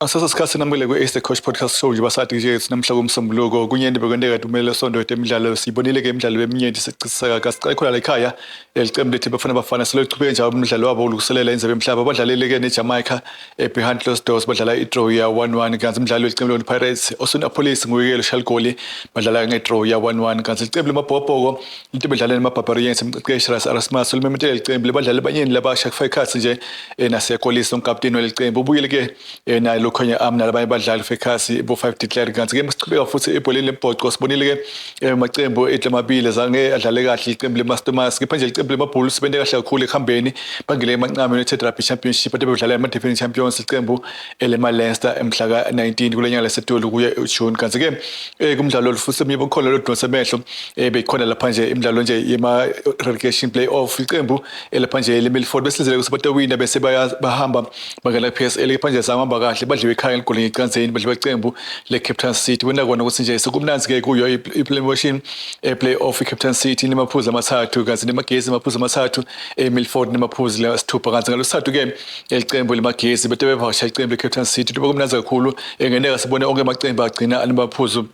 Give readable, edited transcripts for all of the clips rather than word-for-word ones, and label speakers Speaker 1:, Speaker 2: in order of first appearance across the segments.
Speaker 1: Asasa sikhathi namukele kwi-Ace the Coach Podcast Show nje basathi nje namhla kumsombuluko kunyenti bekwenteka dumele sonto temidlalo siyibonile ke imidlalo eminyenti sichiseka kasiqale khona la ekhaya licembu lethu Bafana Bafana selochubeke njalo umdlalo wabo ulungiselela indzebe yomhlaba badlalele ke neJamaica eh, behind closed doors badlala i-draw ya 1-1 kanti umdlalo welicembu le Pirates Oswin Appollis nguye loshaya ligoli badlala nge-draw ya 1-1 kanti licembu lemabhobhoko into bedlala nema-Barbarians umqeqeshi Rasmus Erasmus ulimemetele licembu lebadlali abanyeni labasha kufaka ikhathi nje eh, nasekolisi unkapteni waleli qembu ubuyele ke eh, naye lokhonye am nalabanye abadlali fekhasi bo-5 declare kanti ke masichubeka futhi ebholeni lembhoco sibonile ke eh, amaqembu ethu amabili zange adlale kahle iqembu lemastomas kepha nje iqembu lemabhulu sibente kahle kakhulu ekuhambeni bangele emancame United Rugby Championship ade bedlala ama-Defending Champions iqembu elema-Leinster emhla ka-19 kule nyanga lesetulu kuye uJune kanti ke kumdlalo futhi omunye bukhona lodonsa emehlo bekhona lapha nje imidlalo nje yema-relegation play-off iqembu elapha nje le-Milford besilizele ukuthi batowina bese bahamba bangena ku-PSL kepha nje zahamba kahle badliwe ekhaya ligoli ngecanzeni badliwe iqembu le-Cape Town City kwenta kona ukuthi nje sekumnanzi ke kuyo i-promotion play-off i-Cape Town City nemaphuzu amathathu kanti nemagesi amaphuzu amathathu e-Milford nemaphuzu lasithupha kanti ngalosithathu ke elicembu lemagesi bete bevakasha iqembu le-Cape Town City kuba kumnanzi kakhulu engeneka sibone onke amaqembu agcina anemaphuzu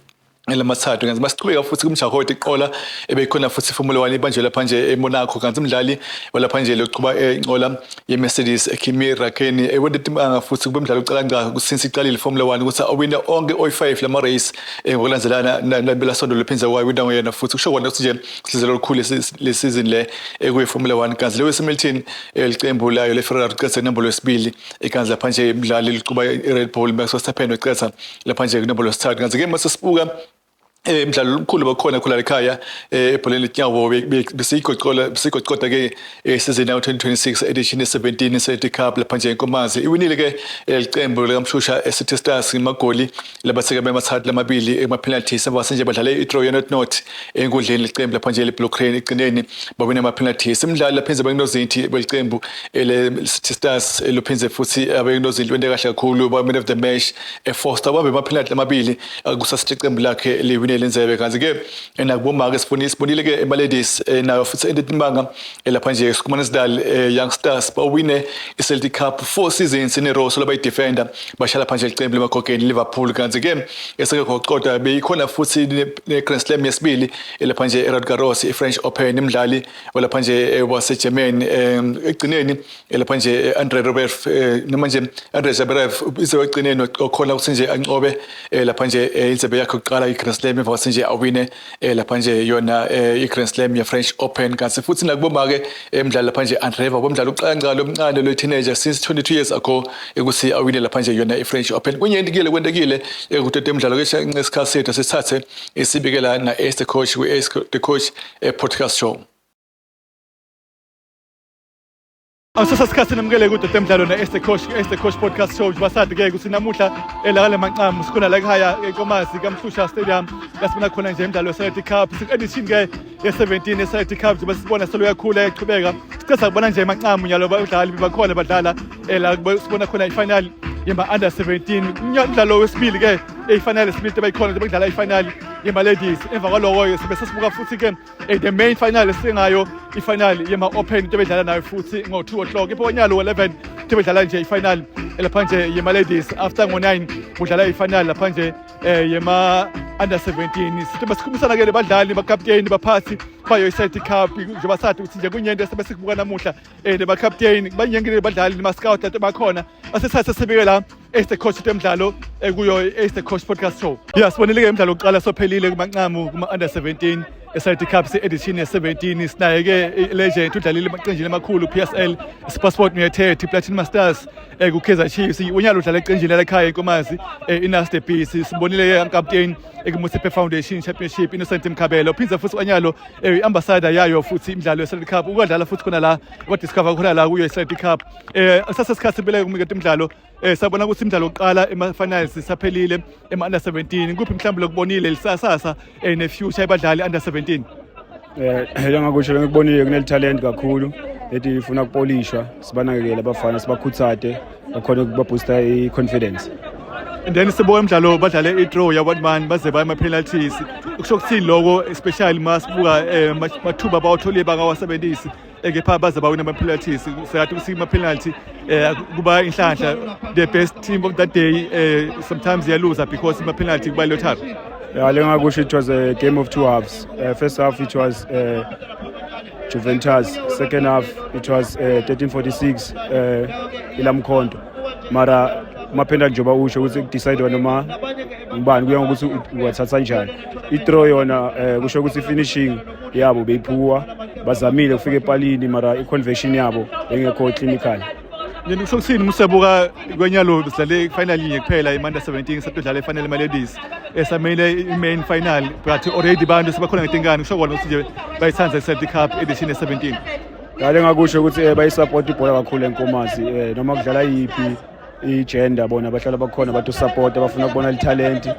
Speaker 1: elamathathu kanti masiqhubeka futhi kumjaho wetiqola ebekhona futhi iFormula 1 ibanjwe lapha nje eMonaco kanti umdlali walapha nje loqhuba inqola yeMercedes Kimi Raikkonen ewente timanga futhi kube umdlalo ucala ngca since iqalile iFormula 1 ukuthi awina onke oyi-5 lama race ngokulandzelana nabelasonto lephinza wawina nguyena futhi kusho kona ukuthi nje silizelo olukhulu le season le ekuyi-Formula 1 kanti Lewis Hamilton licembu layo le-Ferrari liqedze inombolo yesibili ikanti lapha nje umdlali liquba i-Red Bull Max Verstappen weqedza lapha nje kunombolo yesithathu kanti ke mase sibuka imidlalo omkhulu bakhona khona ekhaya ebholeni letinyawo besiyigoqola besigoqoda ke season yawo 2026 edition ye-17 Celtic Cup lapha nje eNkomazi iwinile ke licembu likaMshusha City Stars ngamagoli labatheka bemathathu lamabili ema-penalties emva nje badlale i-draw ye-not not enkundleni licembu lapha nje le-Blue Crane igcineni bawina ama-penalties imidlalo laphinze bekunozinti belicembu ele-City Stars eluphinze futhi abekunozinti wente kahle kakhulu ba-man of the match eFoster wabambe ama-penalty amabili kusasithi iqembu lakhe liwine lenzebe kanti ke nakubomake sibonile sibonile ke ema-ladies nayo futhi entetimanga lapha nje Schoemansdal Young Stars bawine i-Celtic Cup four seasons in a row so bayidefender bashala phansi licembu leMakhogeni Liverpool kanti ke eseke khoqoda beyikhona futhi ne-Grand Slam yesibili lapha nje eRoland Garros i-French Open imdlali walapha nje waseGermany egcineni lapha nje Andre Rublev noma nje Andre Zverev ize egcineni okhona ukuthi nje anqobe lapha nje indzebe yakhe yokuqala i-Grand Slam emva kwase nje awine lapha nje yona i-Grand Slam ye-French Open kanti futhi nakuboma-ke emdlalo lapha nje Andreeva bomdlalo uqala lomncane lo-teenager since 22 years ago ukuthi awine lapha nje yona i-French Open kunyentikile kwentekile ekutete emdlalo ke ngesikhathi sethu sithathe isibikela na-Ace the Coach kwi-Ace the Coach podcast show. Awusasa sikhathi namukele kude temidlalo na Ace Coach Ace Coach Podcast Show basadi ke ukuthi namuhla elakale manqamu sikhona la ekhaya eKomazi kaMhlusha Stadium la sibona khona nje imidlalo yeSelect Cup edition ke ye-17 yeSelect Cup njengoba sibona selo yakhula yaqhubeka sicela kubona nje amanqamu nyalo badlali bakhona badlala la sibona khona i-final yema under 17 umdlalo wesibili ke eyifinal esibili beyikhona njengoba kudlala i-final yema ladies emva kwaloko sibe sesibuka futhi ke the main final esingayo i-final yema-open into ebedlala nayo futhi ngo-2 o'clock ipho konyalo 11 into ebedlala nje i-final lapha nje yema-ladies after ngo-9 kudlala i-final lapha nje yema under 17 sithi basikhulumisana ke labadlali bakapteni baphathi bayo i-Celtic Cup njengoba sathi ukuthi nje kunyento esebe sikubuka namuhla nebakapteni banyengile badlali nema-scout lento bakhona asesithathe sibike la Ace the Coach temidlalo ekuyo Ace the Coach podcast show. Yeah, sibonile ke imidlalo yokuqala sophelile kumanqamu kuma under 17 eSeltic Cup edition ye-17 sinaye ke legend udlalile emaqenjini amakhulu PSL SuperSport United Platinum Stars ku-Kaizer Chiefs unyalo udlala eqenjini lekhaya eNkomazi iNasty Bees sibonile ke captain ekuMotsepe Foundation Championship Innocent Mkhabela uphinde futhi unyalo i-ambassador yayo futhi imidlalo yeSeltic Cup ukwadlala futhi khona la wadiscover khona la kuyo iSeltic Cup sase sikhathi impela kumikete imidlalo sabona ukuthi imidlalo yokuqala ema-finals saphelile ema-under 17 kuphi mhlawumbe lokubonile lisasasa ne-future yabadlali under 17?
Speaker 2: Njengakusho ngikubonile kuneli talent kakhulu leti ifuna kupolishwa sibanakekele abafana sibakhuthate bakhona ukubaboosta i-confidence.
Speaker 1: And then sibuka imidlalo badlale i-draw ya 1-1 baze baye ama-penalties. Kusho ukuthini loko, especially masibuka mathuba abawatholile bangawasebenzisi? Kepha baze bawina ama-penalties. Siyati ukuthi ama-penalty kuba inhlanhla, the best team of that day sometimes iyaluza because ama-penalty kuba lottery.
Speaker 2: Yeah, lengakusho, it was a game of two halves. First half it was Juventus, second half it was 1346 ilamkhonto. Mara ama-penalty, njengoba usho ukuthi ku-decide noma ngubani, kuya ngokuthi uwathatha kanjani. I-draw yona kusho ukuthi finishing yabo beyi-poor, bazamile kufika epalini, mara i-conversion yabo bengekho clinical.
Speaker 1: Yena kusho kuthini musebuka kwenyalo sidlale final yinye kuphela i-under 17, satodlala i-final ma-ladies, esamele i-main final, but already bantu sebakhona ngetinkani. Kusho kona ukuthi nje bayithanda i-Selati Cup edition ye-17.
Speaker 2: Ngale ngakusho ukuthi bayisupport ibhola kakhulu eNkomazi, noma kudlala yiphi i-gender, bona bahlala bakhona bato-support, bafuna ukubona lithalenti.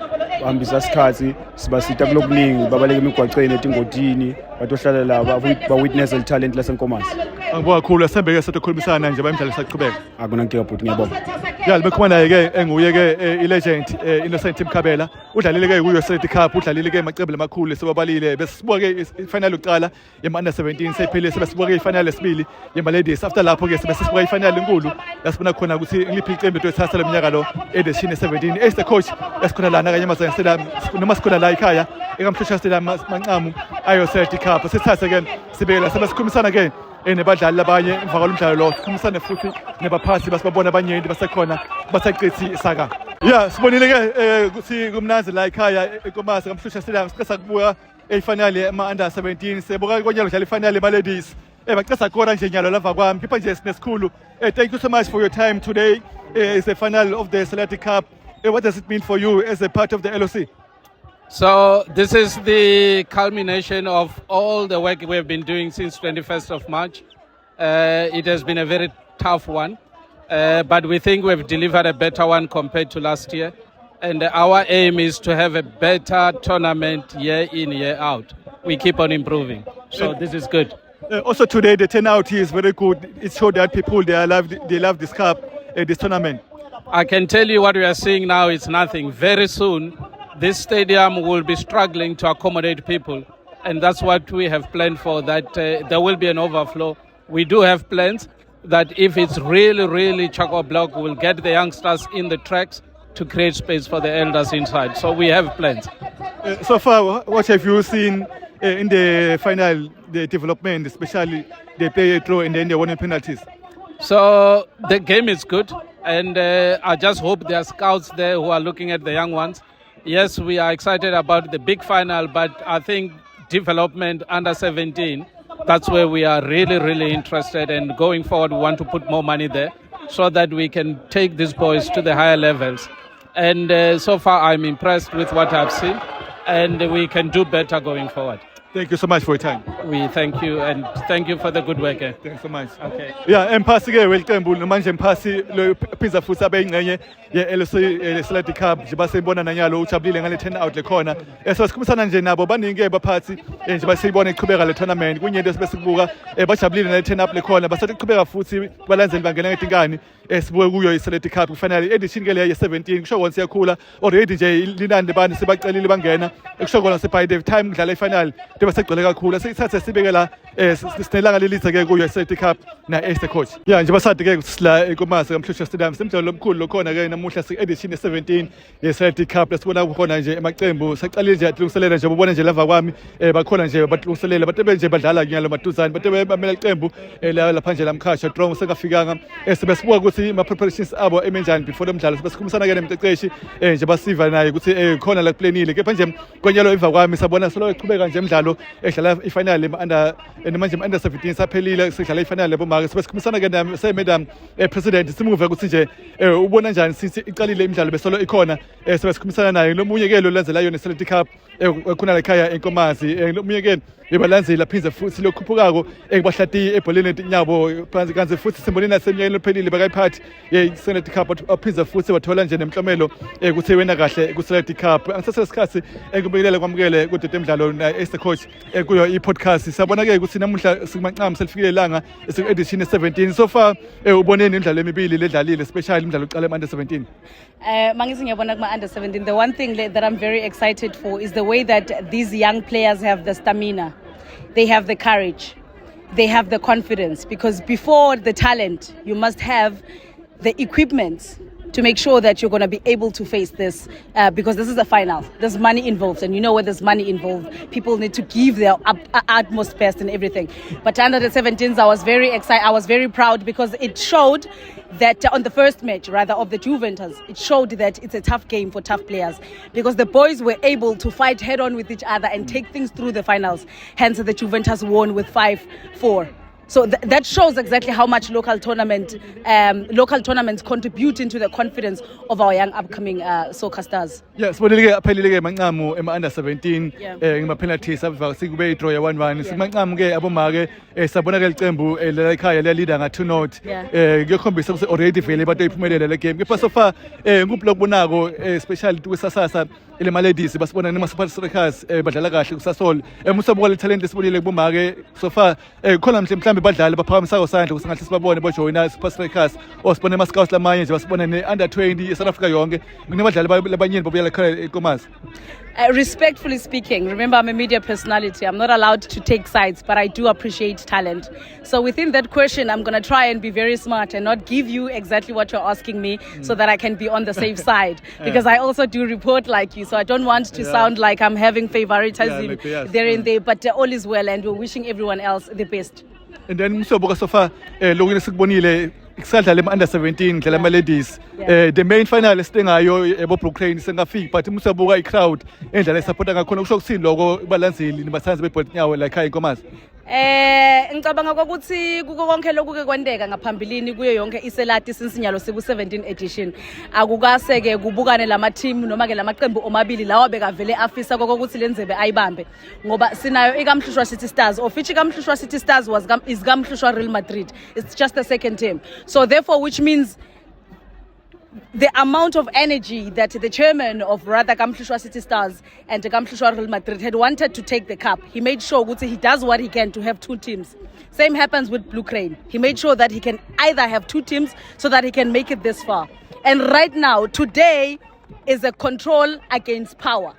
Speaker 2: Bahambisa isikhathi sibasita kulokuningi, babaleka emigwaceni, etingodini, batohlala la ba-witness lithalenti laseNkomazi.
Speaker 1: Angibonga kakhulu, asembeke setokhulumisana nje bayimidlalo isaqhubeka.
Speaker 2: Akunankinga bhuti, ngiyabonga.
Speaker 1: Ya, libekhuluma naye-ke enguye-ke i-legend Innocent Mkhabela, udlalile-ke kuyo Selati Cup, udlalile-ke emacembu lamakhulu esiwabalile. Besibuka-ke i-final yokuqala yema-under 17 seyiphelile, sebesibuka-ke i-final yesibili yema-ladies. After lapho-ke sebe sesibuka i-final enkulu lasibona khona ukuthi ngiliphi iqembu etothatha lo mnyaka lo edition ye-17. Ace the coach esikhona lana kanye Stadium, noma sikhona la ekhaya eKamhlushwa Stadium, manqamu ayo Selati Cup. Sithathe-ke sibekela sebe sikhulumisana-ke nebadlali labanye emva kwalo mdlalo lo, sikhulumisane futhi nebaphathi basibabona abanyenti basekhona basaqithi saka. Ya, sibonile-ke ukuthi kumnandzi la ekhaya eNkomazi kaMhlushwa Stadium. Siqeda kubuka e-final ema-under 17, sibuka konyalo dlala i-final ema-ladies. Bacesa kora nje nyalo lava kwami, kepha nje sinesikhulu. Thank you so much for your time today. It's the final of the Selati Cup. What does it mean for you as a part of the LOC?
Speaker 3: So this is the culmination of all the work we have been doing since 21st of March. It has been a very tough one, but we think we've delivered a better one compared to last year. And our aim is to have a better tournament year in, year out. We keep on improving. So this is good.
Speaker 1: Also today, the turnout is very good. It showed that people, they love this cup, this tournament.
Speaker 3: I can tell you what we are seeing now is nothing. Very soon, this stadium will be struggling to accommodate people. And that's what we have planned for, that there will be an overflow. We do have plans that if it's really, really chock-a-block, we'll get the youngsters in the tracks to create space for the elders inside. So we have plans.
Speaker 1: So far, what have you seen in the final, the development, especially they play a draw and then they won in penalties?
Speaker 3: So the game is good, and I just hope there are scouts there who are looking at the young ones. Yes, we are excited about the big final, but I think development under 17, that's where we are really, really interested. And going forward, we want to put more money there so that we can take these boys to the higher levels. And so far, I'm impressed with what I've seen, and we can do better going forward.
Speaker 1: Thank you so much for your time.
Speaker 3: We thank you, and thank you for the good work, eh?
Speaker 1: Thanks so much.
Speaker 3: Okay.
Speaker 1: Ya, emphathi ke welicembu manje, mphasi lo phinza futhi abe ingxenye ye-LC Selati Cup nje baseyibona nanyalo ujabulile ngale turnout lekhona. So sikhulumisana nje nabo baningi ke baphathi nje baseyibona iqhubeka le tournament kunyento esibesikubuka, bajabulile nale turn up lekhona, basathi iqhubeka futhi balandzeli bangena ngetinkani. Sibuke kuyo i-Selati Cup final edition ke leyo ye-17, kusho kona siyakhula already nje linani lebantu sebacelile bangena, kusho kona by the time kudlala i-final njengoba segcwele kakhulu. Sesithathe sibeke la sinelanga lelithe ke kuyo i-Selati Cup na Ace coach. Ya, nje basade ke sila eNkomazi kaMhlushwa Stadium, simdlalo lomkhulu lokhona ke namuhla si edition ye-17 ye-Selati Cup, lesibona khona nje emacembu saqalile nje atilungiselela nje, ubona nje lava kwami bakhona nje batilungiselela batebe nje badlala nyalo maduzane batebe bamela iqembu lapha nje lamkhasha strong sengafikanga. Sibe sibuka ukuthi ama preparations abo emenjani before lo mdlalo. Sibe sikhulumisana ke nemqeqeshi nje basiva naye ukuthi khona la kuplanile, kepha nje kwenyalo emva kwami sabona solo eqhubeka nje emidlalo edlala i-final under manje under 17 saphelile, sidlala i-final yabomake. Sibe sikhulumisana ke nami say madam president, simuve ukuthi nje ubona njani sithi iqalile imidlalo besolo ikhona. Sibe sikhulumisana naye lomunye ke lo landzelayo ne-Selati Cup khona la ekhaya eNkomazi, lomunye ke bebalandzeli aphindze futhi lokhuphukako ekubahlatiyi ebholeni letinyawo phansi, kanti futhi simbonile naseminyakeni lophelile bakayiphathi ye-Selati Cup, aphindze futhi wathola nje nemklomelo ukuthi wena kahle ku-Selati Cup. Angisase isikhathi ekubikelela kwamukele kudede emidlalo na Ace coach kuyo i-podcast. Siyabona ke ukuthi namuhla sikumanqamu selifikile ilanga esiku-edition ye-17. So far uboneni imidlalo emibili ledlalile, especially imidlalo oqala ema-under 17?
Speaker 4: Mangithi ngiyabona kuma under 17, the one thing that I'm very excited for is the way that these young players have the stamina. They have the courage. They have the confidence because before the talent, you must have the equipment to make sure that you're going to be able to face this because this is a final. There's money involved, and you know where there's money involved, people need to give their utmost best and everything. But under the 17s, I was very excited. I was very proud because it showed that on the first match, rather, of the Juventus, it showed that it's a tough game for tough players because the boys were able to fight head on with each other and take things through the finals. Hence, the Juventus won with 5-4. So that shows exactly how much local tournaments contribute into the confidence of our young upcoming soccer stars.
Speaker 1: Yeah, sibonile ke aphelile ke manqamu ema under 17 ngima penalties abiva sikube i draw ya 1-1. Simanqamu ke abomake sabona ke licembu la ekhaya liya leader nga 2-0. Kuyakhombisa ukuthi already vele bato iphumelele le game. Kepha so far nguphi lokubonako especially kwisasasa lema ladies basibona nema Super Strikers badlala kahle kusasol. Musabuka le talent esibonile kubomake so far khona mhlambe badlali baphakamisako sandla ukuthi ngahle sibabone bojoyina Super Strikers or sibone ama scouts lamanye nje basibone ne under 20 eSouth Africa yonke kunabadlali labanyeni babuyela ekhaya eKomasi.
Speaker 4: Respectfully speaking, remember I'm a media personality. I'm not allowed to take sides, but I do appreciate talent. So within that question, I'm going to try and be very smart and not give you exactly what you're asking me so that I can be on the safe side. Because I also do report like you, so I don't want to sound like I'm having favoritism
Speaker 1: Yeah, like, yes.
Speaker 4: there and there. But all is well, and we're wishing everyone else the best.
Speaker 1: And then msobuka so far lokhu sikubonile kusadlala ema under 17 dlala ama ladies the main final esitingayo ebo Blue Crane sengafiki but musabuka i crowd endlela esupporta ngakhona kusho ukuthini lokho balandzeli nibathanzi bebhola inyawo la ekhaya eNkomazi?
Speaker 4: Ngicabanga ukuthi kuko konke lokhu ke kwenteka ngaphambilini kuyo yonke iselati since nyalo siku 17 edition akukase ke kubukane lama team noma ke lamaqembu omabili lawa bekavele afisa kokuthi lenzebe ayibambe ngoba sinayo iKamhlushwa City Stars, of which iKamhlushwa City Stars was is Kamhlushwa Real Madrid. It's just the second team, so therefore which means the amount of energy that the chairman of rather Kamhlushwa City Stars and Kamhlushwa Real Madrid had wanted to take the cup. He made sure ukuthi he does what he can to have two teams. Same happens with Blue Crane. He made sure that he can either have two teams so that he can make it this far. And right now, today is a control against power.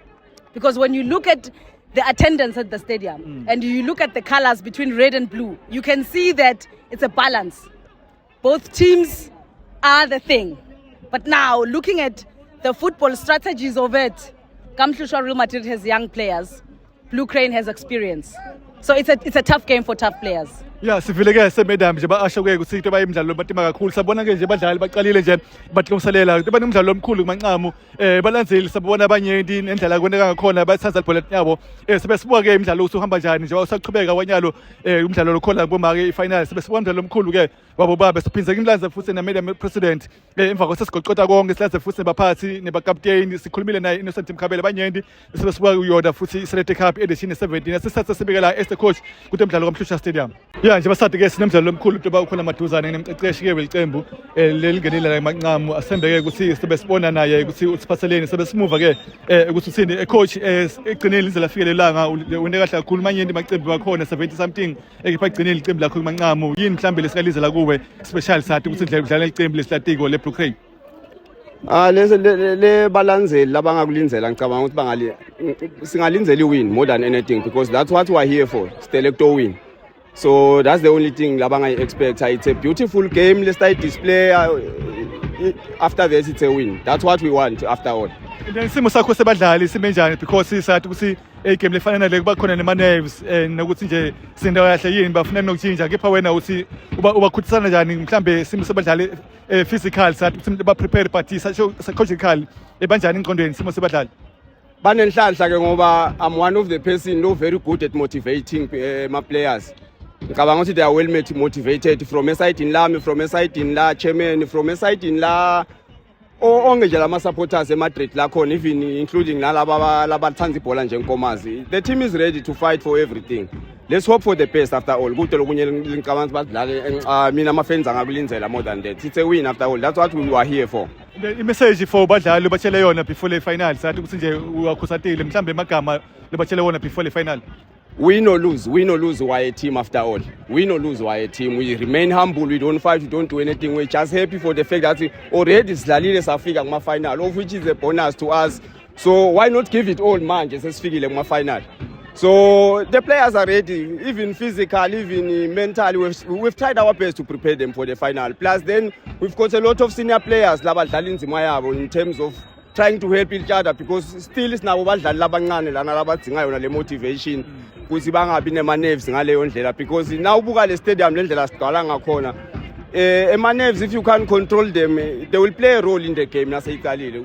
Speaker 4: Because when you look at the attendance at the stadium and you look at the colors between red and blue, you can see that it's a balance. Both teams are the thing. But now, looking at the football strategies of it, Kamhlushwa Real Madrid has young players. Blue Crane has experience. So it's a tough game for tough players.
Speaker 1: Ya, sivile ke semedam nje ba-asho ke ukuthi into bayimidlalo batima kakhulu sabona ke nje badlali baqalile nje bahlomselela banomdlalo omkhulu kumanqamu balandzeli sabona abanyenti nendlela kwenteka ngakhona batsandza libhola letinyawo sibe sibuka ke imidlalo ukuthi uhamba njani nje usaqhubeka kwanyalo umdlalo lokhona kubomake i-final sibe sibona umdlalo omkhulu ke wabo babe siphindze kimlanze futhi na-madam president emva kwesesigoqota konke silanze futhi nebaphathi nebakapteni sikhulumile naye Innocent Mkhabela banyenti sibe sibuka kuyona futhi i-Select Cup edition 17 sisathe sibikela as the coach kude umdlalo kaMhlushwa Stadium. Ya, nje basade ke sinemdlalo omkhulu into ukhona maduzane nemqeqeshi ke welicembu lelingenile la emanqamu asembeke ukuthi sibe sibona naye ukuthi usiphatheleni sibe simuva ke ukuthi uthini coach egcineni lize lafike lelanga wene kahle kakhulu manyenti amacembu wakhona 70 something ekipha egcineni licembu lakho kumanqamu yini mhlambe lesikalizela kuwe special sathi ukuthi indlela udlala licembu lesitlatiko le Blue Crane?
Speaker 5: Ah, lese le balandzeli labangakulindzela ngicabanga ukuthi bangali singalindzela i-win more than anything because that's what we are here for, Stelecto win. So that's the only thing labangayi-expect. It's a beautiful game lesitayi-display. After that it's a win. That's what we want after all.
Speaker 1: And then isimo sakho sebadlali sime njani because sathi ukuthi igame lefana nale kuba khona nema-nerves nokuthi nje sindawo kahle yini bafuna nokutshintsha kepha wena uthi uba ubakhuthisana njani mhlambe isimo sebadlali physical sathi ukuthi ba prepare but psychological ebanjani engqondweni isimo sebadlali?
Speaker 5: Banenhlanhla ke ngoba I'm one of the person who very good at motivating my players. Ngicabanga ukuthi they are well motivated from esayidini lami, from esayidini la chairman, from esayidini la onke nje lama supporters eMadrid la khona, even including nalaba labathanda ibhola nje enkomazi. The team is ready to fight for everything. Let's hope for the best after all. Kude lokunye ngicabanga ukuthi badlale mina ama fans angakulindzela more than that. It's a win after all. That's what we were here for.
Speaker 1: Then i-message for badlali batshele yona before le final sathi ukuthi nje uwakhusatile mhlambe emagama lebatshele wona before le final.
Speaker 5: Win or lose, win or lose, we are a team after all. Win or lose, we are a team. We remain humble. We don't fight. We don't do anything. We're just happy for the fact that already sidlalile safika kuma final, of which is a bonus to us. So why not give it all manje sesifikile kuma final? So the players are ready, even physical, even mentally. We've tried our best to prepare them for the final. Plus then we've got a lot of senior players labadlala inzima yabo in terms of trying to help each other, because still sinabo badlali labancane lana labadzinga yona le motivation ukuthi bangabi nema-nerves ngaleyo ndlela, because now ubuka le stadium, le ndlela sigcwala ngakhona, ema-nerves, if you can't control them, they will play a role in the game naseyicalile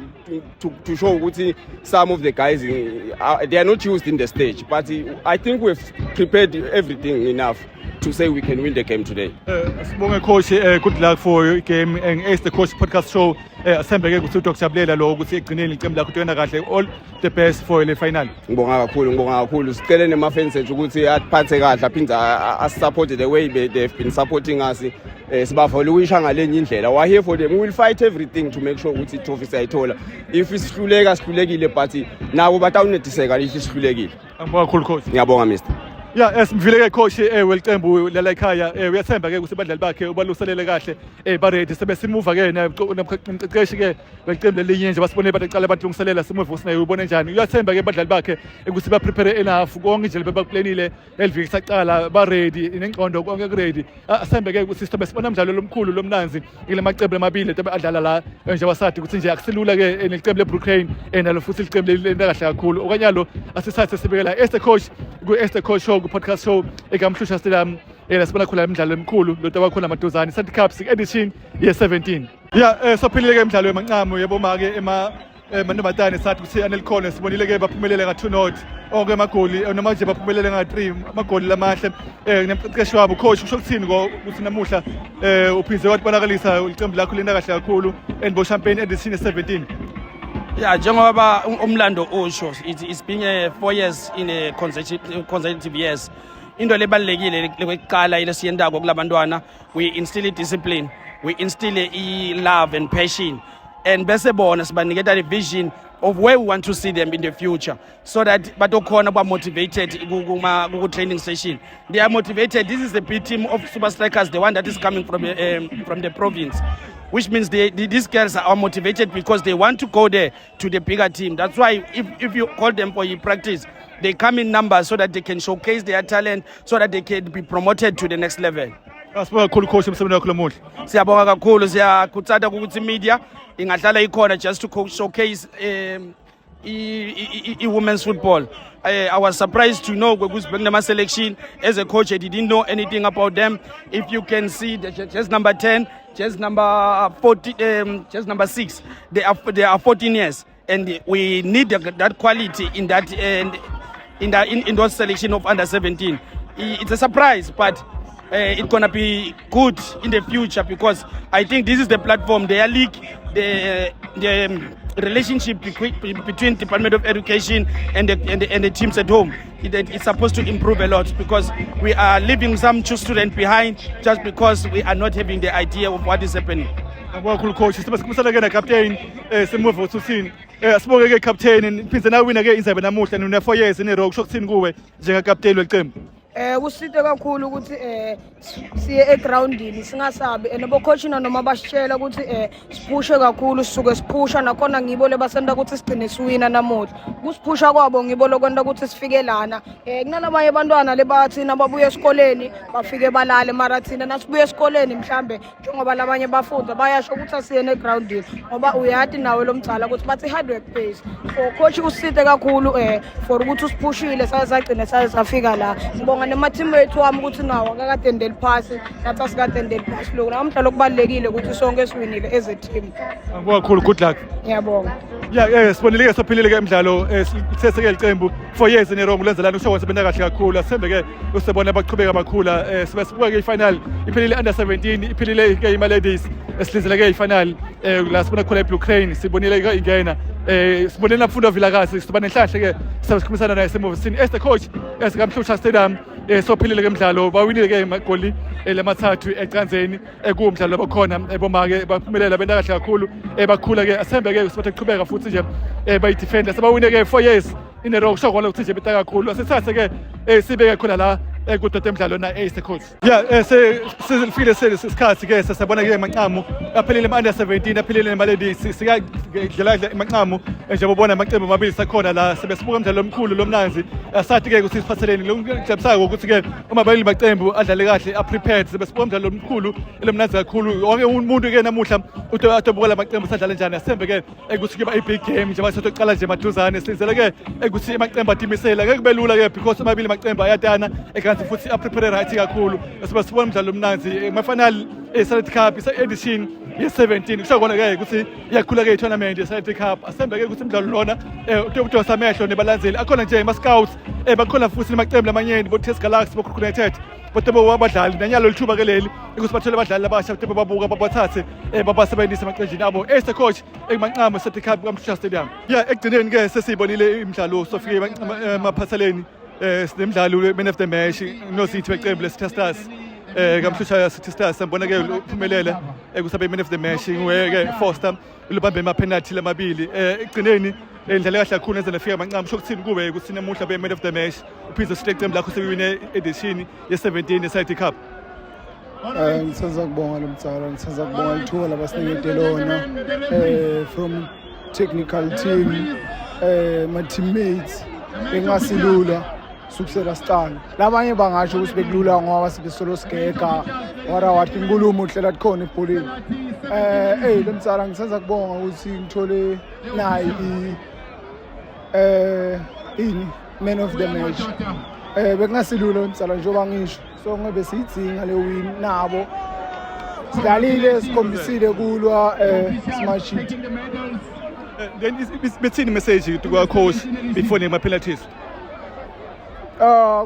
Speaker 5: to show ukuthi some of the guys, they are not used in the stage. But I think we've prepared everything enough to say we can win the game today.
Speaker 1: Sibonge coach, good luck for your game and Ace the Coach podcast show. Asembe ke ukuthi udokujabulela lo ukuthi egcineni icembu lakho utwena kahle. All the best for le final.
Speaker 5: Ngibonga kakhulu, ngibonga kakhulu. Sicele nema-fans ethu ukuthi aphathe kahle, aphinde asisupport the way they've been supporting us. Sibavaluisha ngalenye indlela. We are here for them. We will fight everything to make sure ukuthi i-trophy siyayithola. If sihluleka, sihlulekile, but nabo batawunetiseka if sihlulekile.
Speaker 1: Ngibonga kakhulu, coach.
Speaker 5: Ngiyabonga, mister.
Speaker 1: Ya, simvile ke coach welicembu lala ekhaya. Uyathemba ke ukuthi abadlali bakhe ubaluselele kahle, ba ready. Sebe simuva ke nomqeqeshi ke welicembu lelinye nje, basibone baqala balungiselela. Simuva usinaye, ubone njani? Uyathemba ke abadlali bakhe ukuthi ba prepare enough konke nje bebakuplanile eliviki saqala, ba ready nengqondo, konke ku ready? Asembe ke ukuthi sithobe sibona umdlalo lomkhulu lomnanzi kule macembu lamabili etobe adlala la, njengoba sathi ukuthi nje akusilula ke nelicembu le-Blue Crane, nalo futhi licembu lenta kahle kakhulu. Okanyalo asisathe sibekela Esther Coach ku-Esther Coach Show, ku-podcast show eKamhlusha Stadium, la sibona khona imidlalo emikhulu lo tabakhona maduzane, Santi Cups edition ye-17. Ya, sophilile ke imidlalo yemanqamu yaboma-ke ema mantombazane. Sathi ukuthi anelikhono, sibonile ke baphumelele nga-2-0 onke amagoli, noma nje baphumelele nga-3 amagoli lamahle. Nemqeqeshi wabo, coach, kusho ukuthini ko ukuthi namuhla uphinde wabonakalisa licembu lakho lenta kahle kakhulu and bo champion edition ye-17?
Speaker 6: Yeah, njengoba umlando usho, it's been 4 years in a consecutive years. Into lebalulekile lokuqala ilesiyendako kulabantwana, we instill discipline, we instill i love and passion, and bese bona sibaniketa the vision of where we want to see them in the future, so that batokhona ba motivated kuma ku training session. They are motivated. This is the B team of Super Strikers, the one that is coming from the province, which means these girls are motivated because they want to go there to the bigger team. That's why if you call them for your practice, they come in numbers so that they can showcase their talent, so that they can be promoted to the next level.
Speaker 1: Asibonga kakhulu coach, umsebenzi wakho lomuhle.
Speaker 6: Siyabonga kakhulu. Siyakhuthaza ukuthi media ingahlala ikhona just to showcase i-women's football. I was surprised to know ukuthi bekunama selection. As a coach, I didn't know anything about them. If you can see the just number 10, just number 40, just number 6, they are 14 years, and we need that quality in that and in that in those selection of under 17. It's a surprise, but it's gonna be good in the future because I think this is the platform, their league, the relationship between Department of Education and the teams at home. It's supposed to improve a lot because we are leaving some two students behind just because we are not having the idea of what is happening.
Speaker 1: Ngiyabonga kakhulu coach. Sibe sikhulumisana ke na captain, simuva ukuthi uthini. Asibonge ke captain, niphindze nawina ke indzebe namuhla nina 4 years in a row. Kusho ukuthini kuwe njenga captain weqembu?
Speaker 7: Kusite kakhulu ukuthi siye egroundini singasabi, and bocoach noma basitshela ukuthi siphushe kakhulu, sisuke siphusha nakhona. Ngibo lebasenta ukuthi sigcine siwina namuhla. Kusiphusha kwabo ngibo lokwenta ukuthi sifike lana. Kunalabanye abantwana lebathi nababuya esikoleni bafike balale, mara thina nasibuya esikoleni, mhlambe njengoba labanye bafunda, bayasho ukuthi asiyene egroundini, ngoba uyati nawe lo mdzala ukuthi bathi hard work pays. So coach usite kakhulu for ukuthi usiphushile saze sagcina saze safika la. Ngibonga nema-team wethu wami ukuthi nawo akakadendeli phasi, nathi asikadendeli phasi. Lokhu namhla lokubalulekile ukuthi sonke siwinile as a team.
Speaker 1: Ngiyabonga kakhulu, good luck.
Speaker 7: Ngiyabonga.
Speaker 1: Ya, sibonile ke, sophilile ke imidlalo, sithese ke iqembu 4 years in a row kulenzelana, usho wasebenza kahle kakhulu. Asembe ke usebona baqhubeka bakhula. Sibe sibuka ke i-final iphelile, under 17 iphelile ke, ima ladies. Esilizele ke i-final, la sibona khona i-Blue Crane, sibonile ke ingena, sibonile naMfundo Vilakazi. Siba nenhlahle ke sikhulumisana naye semuva sini as the coach esikaMhlusha Stadium. Sophilile ke imidlalo, bawinile ke amagoli lamathathu ecanzeni ekuwumdlalo bakhona bomake, baphumelela, benta kahle kakhulu, bakhula ke. Asembe ke sibathe kuqhubeka futhi nje bayidefender, sebawine ke 4 years in a row, kusho kona ukuthi nje beta kakhulu. Asithathe ke sibeke khona la. Kudoda emidlalo na Ace coach. Yeah, sesifikile sesikhathi ke sesabona ke amanqamu aphelele ama under 17 aphelele nema ladies sika dlala amanqamu njengoba ubona amaqembu amabili sakhona la sebesibuka umdlalo omkhulu lomnanzi asathi ke ukuthi siphatheleni lokujabulisayo ukuthi ke omabili maqembu adlale kahle a prepared sebesibuka umdlalo omkhulu lomnanzi kakhulu wonke umuntu ke namuhla uthi atobuka lamaqembu sadlala njani asembe ke ekuthi kuba i-big game njengoba setoqala nje maduzane silindele ke ekuthi amaqembu atimisele ngeke kube lula ke because amabili amaqembu ayatana ekanti futhi aprepare right kakhulu esiba sibona umdlalo omnanzi ama-final e-Selati Cup ise-edition ye-17 kusho kona ke ukuthi iyakhula ke i-tournament ye-Selati Cup asembe ke ukuthi umdlalo lona um udosa amehlo nebalandzeli akhona nje ama-scouts um bakhona futhi namaqembu lamanyeni bo-TS Galaxy bo-Kruger United bodwa abadlali nanyalo lithuba ke leli ukuthi bathole abadlali abasha ukuthi bababuka babathathe um babasebenzise emaqenjini abo Ace coach ekumanqamo City Cup kaMhlushwa Stadium. Yeah, ekugcineni ke sesiyibonile imidlalo sofike emaphatheleni sinemidlalo man of the match nozithi weqembu leCity Stars kaMhlushwa City Stars sambona ke uphumelele ekusabe man of the match nguye ke Foster lubambe ama penalty lamabili ekugcineni indlela kahle kakhulu enze nefika amanqamu sho kuthini kube ukuthi namuhla be man of the match uphinde sithe iqembu lakho sewine edition ye-17 ye-City Cup.
Speaker 8: Ngithanda kubonga lo mtsala, ngithanda kubonga ithuba labasinikete lona from technical team, my teammates bengasilula sukusela siqala. Labanye bangasho ukuthi bekulula ngoba sibe solo sigega wara wathi inkulumo uhlela khona ebholeni. Hey lo mtsala ngithanda kubonga ukuthi ngithole nayi ini man of the match. Bekungasilula mtsala njengoba ngisho so ngobe siyidzinga le win nabo sidlalile sikhombisile kulwa smash it.
Speaker 1: Then bethini message kwa coach before nema penalties?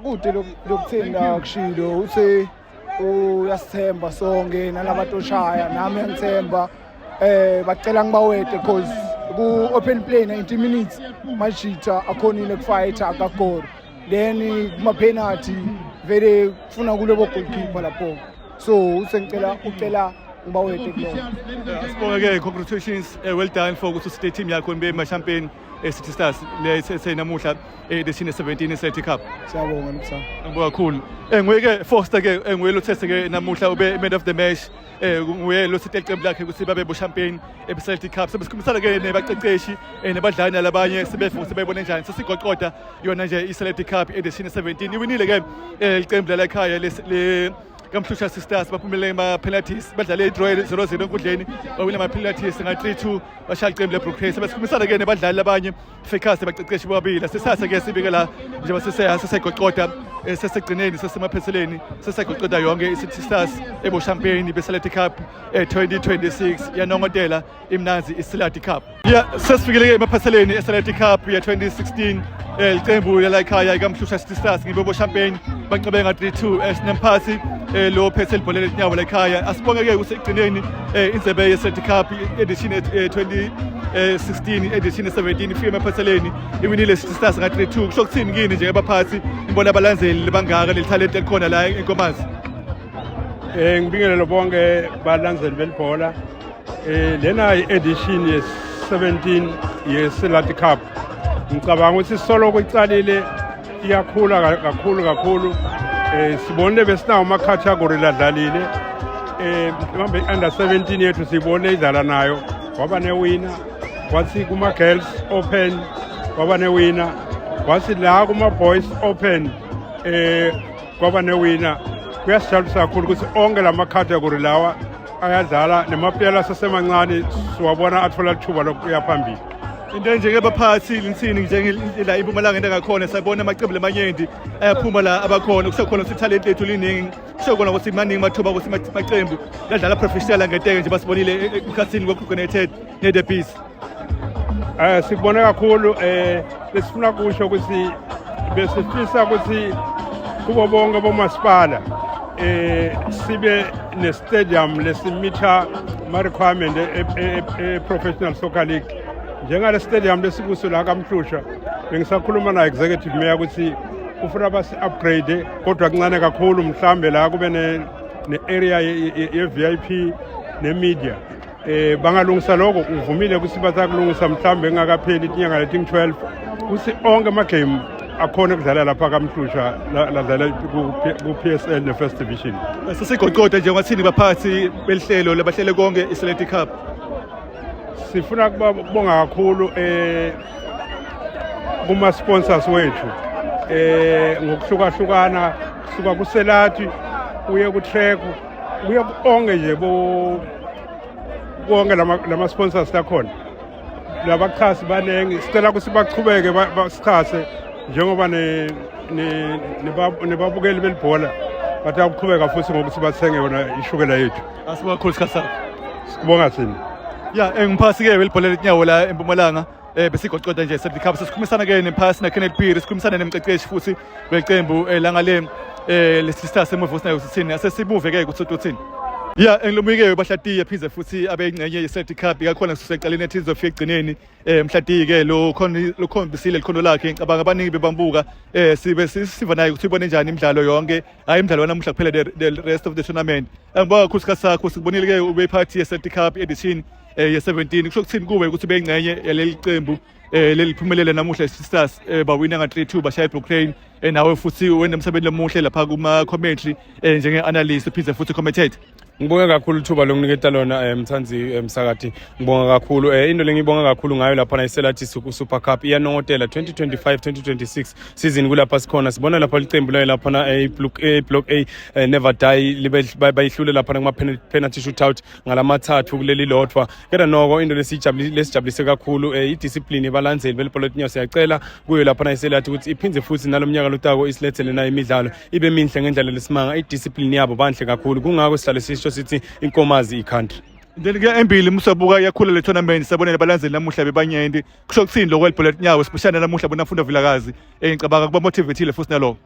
Speaker 8: Kude lokuthini akushilo uthe uyasithemba sonke nalabatoshaya nami uyangithemba bacela ngibawede cause ku open play 90 minutes majita akhonile kufighter akagora then kuma penalty vele kufuna kulebo goalkeeper lapho so usengicela ucela ngibawede kuloko.
Speaker 1: Asibonge ke, congratulations, well done for ukuthi usite team yakho nibe ma champion City Stars le senamuhla edition 17 City Cup.
Speaker 8: Siyabonga Lubusana.
Speaker 1: Ngibonga kakhulu. Nguye ke Foster ke nguye lothese ke namuhla ube man of the match nguye lo sithe iqembu lakhe ukuthi babe bo champion eBcelti Cup. Sebesikhulumisana ke nebaqeqeshi nabadlali nalabanye sebefu ukuthi bayibone njani sesigoqoda yona nje iCeltic Cup edition 17 iwinile ke iqembu la ekhaya le kaMhlushwa Sisters baphumelele ama penalties badlale i-draw 0-0 enkundleni bawina ama penalties nga 3-2 bashaya iqembu leBrookhurst. Sebesikhulumisana ke nabadlali labanye Fakers baqeqeshi bobabili sisase ke sibike la njengoba sesegoqoda sesegcineni sesemaphetheleni sesegoqoda yonke iCity Stars ebo champion beCeltic Cup 2026 yanongotela imnanzi iCeltic Cup. Yeah, sesifikile ke emaphetheleni eCeltic Cup ya 2016 iqembu la ekhaya ikaMhlushwa City Stars ngibo bo champion banqobe nga 3-2 sinemphathi lo phethe ibhola letinyawo la ekhaya asibonge ke ukuthi ekugcineni indzebe ye-Celtic Cup edition 2016 edition 17 ifike emaphetheleni iwinile City Stars nga 3-2 kusho kuthini kini njengabaphathi ngibona abalandzeli bangaka leli talent elikhona la eNkomazi?
Speaker 9: Ngibingelele bonke balandzeli belibhola. Lena i-edition ye-17 ye-Selati Cup. Ngicabanga ukuthi soloko icalile iyakhula kakhulu kakhulu. Sibonile besinawo ama-category ladlalile. Mhlawumbe i-under 17 yethu sibone idlala nayo waba newina, kwathi kuma-girls open waba newina, kwathi la kuma-boys open kwaba newina. Kuyasijabulisa kakhulu ukuthi onke lama-category lawa ayadlala nemaplayer asesemancane siwabona athola ithuba lokuya phambili.
Speaker 1: Into nje ke baphathi lithini njenge la iMpumalanga into engakhona sayibona amaqembu lamanyenti ayaphuma la abakhona kusho khona ukuthi talent lethu liningi kusho khona ukuthi maningi amathuba ukuthi amaqembu ladlala professional ngeteke nje basibonile ekukhathini kwe-Kruger United ne-The Bees.
Speaker 9: Sikubona kakhulu lesifuna kusho ukuthi besifisa ukuthi kubo bonke bomasipala sibe ne-stadium lesimitha ma-requirement e-professional soccer league njengale stadium lesikuso la kaMhlushwa. Bengisakhuluma na executive mayor ukuthi ufuna basi-upgrade kodwa kuncane kakhulu mhlambe la kube ne-area ye-VIP ne-media bangalungisa lokho uvumile ukuthi bazakulungisa mhlambe engakapheli inyanga leti 12 kuthi onke ama-game. akhona ukudlala lapha kaMhlushwa ladlala ku-PSL ne-First Division.
Speaker 1: Sesigoqoda nje ngathini baphathi belihlelo labahlele konke iSelati Cup.
Speaker 9: Sifuna kubonga kakhulu eh kuma sponsors wethu eh ngokuhlukahlukana kusuka kuSelati kuye kuTrek kuye konke nje bo konke lama sponsors lakhona labaxhasi baningi sicela ukuthi bachubeke basixhase njengoba nebabukeli belibhola bathi akuqhubeka futhi ngokuthi bathenge yona ishukela yethu.
Speaker 1: Asibonga kakhulu isikhathi sakho.
Speaker 9: Sikubonga thina.
Speaker 1: Ya, ngiphasi-ke welibhola letinyawo la eMpumalanga. Besigocoda nje Celtic Cup sesikhulumisana ke nemphasi na Kenneth Phiri sikhulumisana nemqeqeshi futhi weqembu langale lesista semuva usinayo sithini asesibuve ke ukuthi uthini. Ya, engilumike bahlatiye phinde futhi abe ingxenye ye-Celtic Cup ikakhona kusekuqaleni ethi izofika egcineni. Mhlatiye ke lo khona lokhombisile likhono lakhe, ngicabanga abaningi bebambuka. Sibe siva naye ukuthi ubone njani imidlalo yonke, hayi imidlalo wanamuhla kuphela, the rest of the tournament. Ngibonga kakhulu isikhathi sakho. Sikubonile ke ube part ye-Celtic Cup edition ye-17. Kusho ukuthini kuwe ukuthi ube ingxenye yaleli qembu leliphumelele namuhla Sisters, bawina nga 3-2 bashaya iBrooklyn, nawe futhi wena umsebenzi lomuhle lapha kuma commentary njenge analyst uphinde futhi commentator?
Speaker 2: Ngibonge kakhulu ithuba lokuniketa lona, mthanzi msakati. Ngibonga kakhulu. Into lengibonga kakhulu ngayo lapha iSelati Super Cup iyanongotela 2025 2026 season. Kulapha sikhona sibona lapha licembu layo lapha a Block A Never Die libe bayihlule lapha kuma penalty shootout ngalamathathu kuleli lodwa. Kodwa noko into lesijabulise kakhulu i-discipline yabalandzeli belibhola letinyawo. Siyacela kuyo lapha iSelati ukuthi iphindze futhi nalomnyaka lotako isilethele nayo imidlalo ibe minhle ngendlela lesimanga. I-discipline yabo banhle kakhulu, kungako sihlale sisho sithi inkomazi i-country.
Speaker 1: Then ke embili musabuka iyakhula le tournament, sabona nabalandzeli namuhla bebanyenti. Kusho kuthini lokho elibhola letinyawo, especially namuhla bona Mfundo Vilakazi? Ngicabanga kuba motivateile futhi naloko.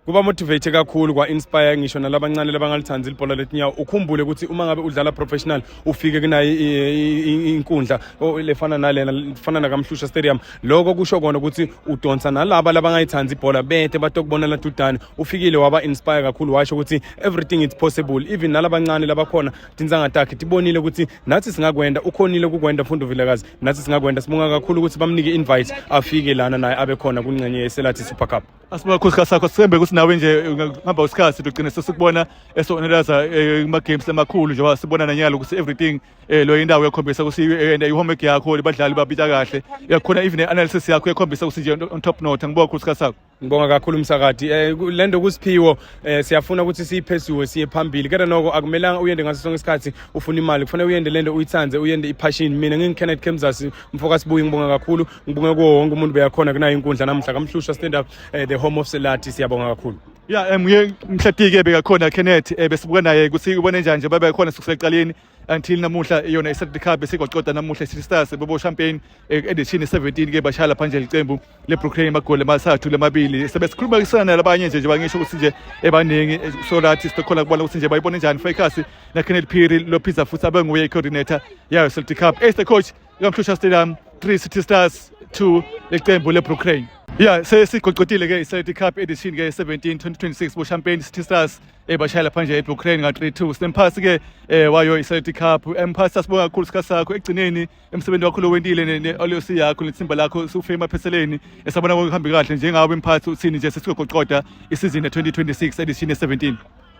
Speaker 2: Kuba motivate kakhulu, kwa-inspire ngisho nalabancane labangalithandi libhola letinyawo. Ukhumbule ukuthi uma ngabe udlala professional ufike kunayo inkundla lefana nalena, fana nakaMhlushwa Stadium, lokho kusho kona ukuthi udonsa nalaba labangayithandi ibhola bete batokubona ladudane. Ufikile waba inspire kakhulu, washo ukuthi everything is possible. Even nalabancane labakhona tintsanga takhe tibonile ukuthi nathi singakwenda, ukhonile kukwenda Mfundo Vilakazi, nathi singakwenda. Sibonga kakhulu ukuthi bamnike invite afike lana naye abe khona kungxenye yeSelati Super Cup.
Speaker 1: Asibonga kakhulu isikhathi sakho. Sithembe ukuthi nawe nje ngihamba isikhathi ugcine sesikubona eso-analyza kuma-games amakhulu, njengoba sibona nanyalo ukuthi everything lo indawo yakhombisa ukuthi i-homework yakho, abadlali babita kahle, yakhona even i-analysis yakho yakhombisa ukuthi nje on top note. Ngibonga kakhulu isikhathi sakho.
Speaker 2: Ngibonga kakhulu umsakati. Lento kusiphiwo, siyafuna ukuthi siyiphesue siye phambili. Kodwa noko akumelanga uyende ngaso sonke isikhathi ufuna imali, kufanele uyende lento uyithanze, uyende i-passion. Mina ngingi-Kenneth Kemzas mfoka sibuyi. Ngibonga kakhulu, ngibonge kuwo wonke umuntu beyakhona kunayo inkundla namuhla kaMhlushwa Stand Up, the home of Selati. Siyabonga kakhulu.
Speaker 1: Ya, nguye Mhlatike bekakhona Kenneth, besibuka naye ukuthi ubone njani nje babe khona kusukela ekuqaleni until namuhla yona i-Celtic Cup esigocoda namuhla. I-City Stars bebo champion edition 17 ke, bashaya lapha nje licembu le-Brooklyn amagoli amathathu lamabili. Sebe sikhuluma kusana labanye nje njengoba ngisho ukuthi nje ebaningi, so that sikhona kubona ukuthi nje bayibone njani Focus na Kenneth Phiri lophiza futhi abe nguye i-coordinator yayo Celtic Cup. Ace the coach kaMhlushwa Stadium, 3 City Stars, 2 lecembu le-Brooklyn. Yeah, sesigocotile ke i-Celtic Cup edition ke 17 2026, bo champion City Stars, bashaya lapha nje eBrooklyn nga 3-2. Sinemphasi ke wayo i-Celtic Cup. Emphasi, sibonga kakhulu isikhathi sakho. Ekugcineni, emsebenzi wakho lowentile ne-LOC yakho nethimba lakho, sufike emaphetheleni, esabona kuhambe kahle njengawe imphathi, uthini nje sesigocoda isizini 2026 edition 17?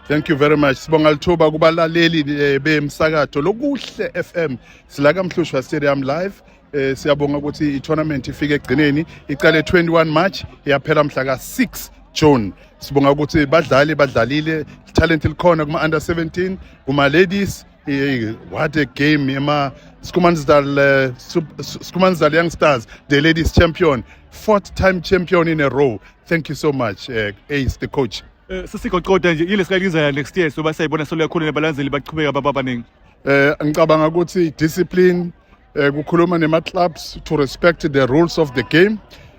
Speaker 10: Thank you very much. Sibonga lithuba kubalaleli bemsakato lokuhle FM. Sila kaMhlushwa Stadium live. Siyabonga ukuthi i-tournament ifike egcineni, iqale 21 March yaphela mhla ka 6 June. Sibonga ukuthi badlali badlalile, talent likhona kuma under 17, kuma ladies. What a game ema Schoemansdal Young Stars, the ladies champion, fourth time champion in a row. Thank you so much, Ace the coach.
Speaker 1: Sesigocoda nje yile sikayizela next year, soba sayibona solo yakhulu nabalandzeli bachubeka babaningi.
Speaker 10: Ngicabanga ukuthi discipline, kukhuluma nema clubs to respect the rules of the game.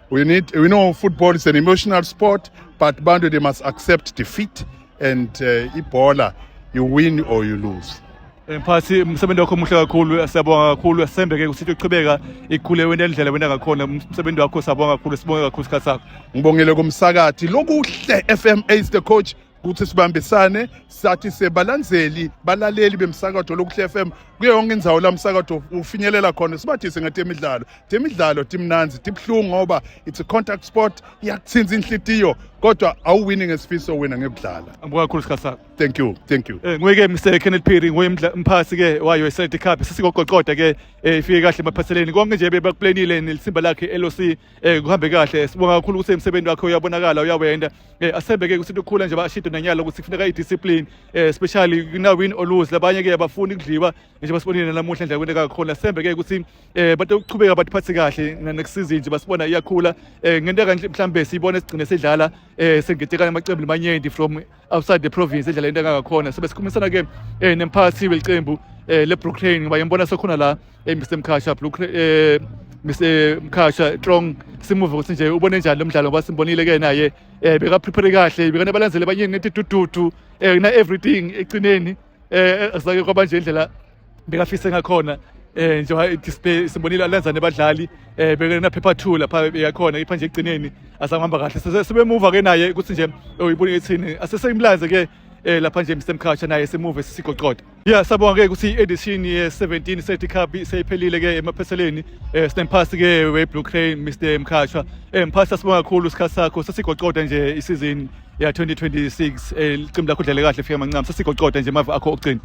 Speaker 10: We know football is an emotional sport, but bantu, they must accept defeat and ibhola, you win or you lose.
Speaker 1: Mphathi, umsebenzi wakho muhle kakhulu, siyabonga kakhulu. Sembe ke ukuthi uqhubeka ikhule wena indlela wena ngakhona umsebenzi wakho. Siyabonga kakhulu, sibonge kakhulu isikhathi sakho.
Speaker 10: Ngibongele kumsakathi lokuhle FM, Ace the coach. Ukuthi sibambisane sathi sebalandzeli balaleli bemsakato lokuhle FM kuyo yonke indzawo la msakato ufinyelela khona, sibathise ngetemidlalo. Temidlalo timnandzi, tibuhlungu ngoba it's a contact sport, iyakuthinza inhlitiyo, kodwa awuwini ngesifiso, wina ngekudlala.
Speaker 1: Angibonga kakhulu isikhathi sakho.
Speaker 10: Thank you, thank you.
Speaker 1: Nguye-ke Mr Kenneth Phiri, nguye mphathi ke wayo iSelati Cup. Sesikoqoqoda ke, ifike kahle emaphatheleni konke nje bebakuplanile nelisimba lakhe LOC, kuhambe kahle. Sibonga kakhulu ukuthi umsebenzi wakhe uyabonakala, uyawenda. Asembe ke ukuthi ukukhula nje bashido nanyalo ukuthi kufuneka i-discipline, especially kuna win or lose. Labanye ke abafuni kudliwa nje, basibonile namuhla nje kwenteka khona. Sembe ke ukuthi batokuchubeka batiphathe kahle na next season nje basibona iyakhula. Ngento nje mhlambe siyibone sigcine sidlala sengetekana amaqembu lamanyenti from outside the province edlala into engangakhona. Sobe sikhulumisana ke nemphathi welicembu le Blue Crane, ngoba ngiyambona sekhona la, Mr Mkhasha, Blue Crane, Mr Mkhasha Trong. Simuve ukuthi nje ubone njani lo mdlalo, ngoba simbonile ke naye beka prepare kahle, beka nabalandzeli abanye nethi dududu na everything. Egcineni azake kwaba nje indlela bekafise ngakhona, njengoba display simbonile alenza nebadlali, bekena paper 2 lapha yakhona ipha nje, egcineni asangihamba kahle. Sibemuva ke naye ukuthi nje uyibona ithini. Aseseyimlaze ke lapha nje Mr Mkhasha, naye simuve sisigoqoda. Yeah, sabonga ke ukuthi i-edition ye-17 Selati Cup seyiphelile ke emaphetheleni. Sinemphasi ke we Blue Crane, Mr Mkhasha. Mphasi, sibonga kakhulu isikhathi sakho. Sesigoqoda nje isizini ya 2026, licembu lakho udlale kahle, fika amancane. Sesigoqoda nje, mava akho okugcina.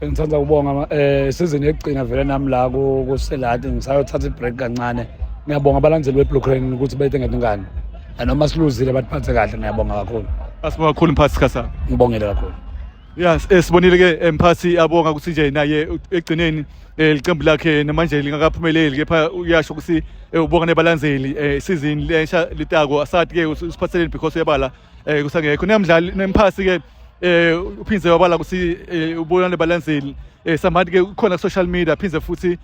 Speaker 11: Ngithanda ukubonga season yokugcina vele nami la ku Selati, ngisayothatha i-break kancane. Ngiyabonga abalandeli be-Blue Crane ukuthi bethe ngani noma siluzile batiphathe kahle. Ngiyabonga kakhulu.
Speaker 1: Asibonga kakhulu mphathi, isikhathi sakho.
Speaker 11: Ngibongele kakhulu.
Speaker 1: Yes, sibonile ke mphathi abonga ukuthi nje naye egcineni licembu lakhe namanje lingakaphumeleli, kepha uyasho ukuthi ubonga nebalandzeli. Season lensha litako asathi ke usiphatheleni because uyabala kusangekho nemdlali nemphasi ke uphindze wabala ukuthi ubona nebalandzeli samanje ke ukhona ku social media, phindze futhi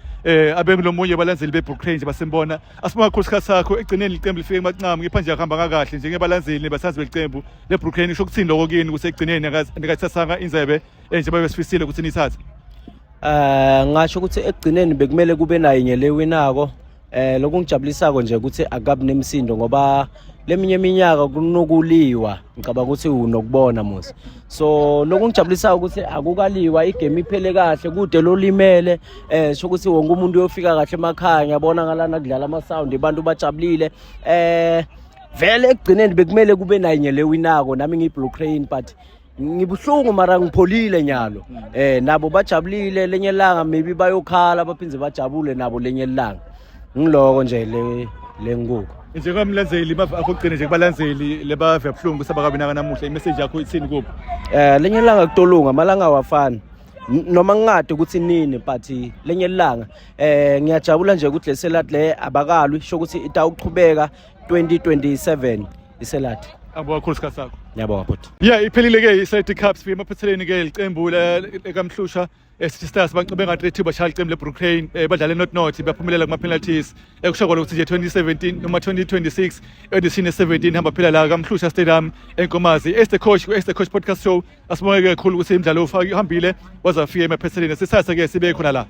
Speaker 1: abe ngulomunye balandzeli be-Blue Crane nje basimbona. Asibonga kakhulu isikhathi sakho. Egcineni licembu lifike emancamo, kepha nje akuhamba kahle njengebalandzeli nebasazi belicembu le-Blue Crane. Isho ukuthini lokho kini ukuthi ekugcineni nikayithathanga indzebe njengoba besifisile ukuthi niyithathe?
Speaker 12: Ngasho ukuthi ekugcineni bekumele kube nayo inye lewinako. Lokungijabulisako nje ukuthi akabi nemsindo, ngoba leminye iminyaka kunokuliwa, ngicabanga ukuthi unokubona musi. So lokungijabulisayo ukuthi akukaliwa, igame iphele kahle, kude lolimele, sho ukuthi wonke umuntu uyofika kahle emakhaya. Ngiyabona ngalana kudlala ama sound, abantu bajabulile. Vele ekugcineni bekumele kube nayinye lewinako. Nami ngiyi-Blue Crane, but ngibuhlungu mara ngipholile nyalo. Nabo bajabulile, lenye ilanga maybe bayokhala baphindze bajabule nabo lenye ilanga. Ngiloko nje le lenguko.
Speaker 1: Njengamlandzeli, mava akho okugcina nje kubalandzeli lebave buhlungu sabakabinaka namuhla, imessage yakho ithini kubo?
Speaker 12: Lenye ilanga kutolunga, amalanga awafani. Noma ngingade ukuthi nini, but lenye ilanga ngiyajabula nje ukuthi leselati le abakalwi, sho ukuthi itawuchubeka 2027 iselati.
Speaker 1: Angibonga kakhulu isikhathi sakho.
Speaker 12: Ngiyabonga bhuti.
Speaker 1: Yeah, iphelile ke iSelati Cup, sifike emaphetheleni ke. Licembu lekaMhlushwa City Stars banqobe nga-3-2, bashaya licembu le-Blue Crane, badlale not not, baphumelela kuma-penalties. Kusho kona ukuthi nje 2017 noma 2026 edition ye-17 hamba phela la kaMhlushwa Stadium eNkomazi. Ace the Coach ku-Ace the Coach podcast show, asibonge kakhulu ukuthi imidlalo uhambile waze wafika emaphetheleni. Sisase ke sibe khona la.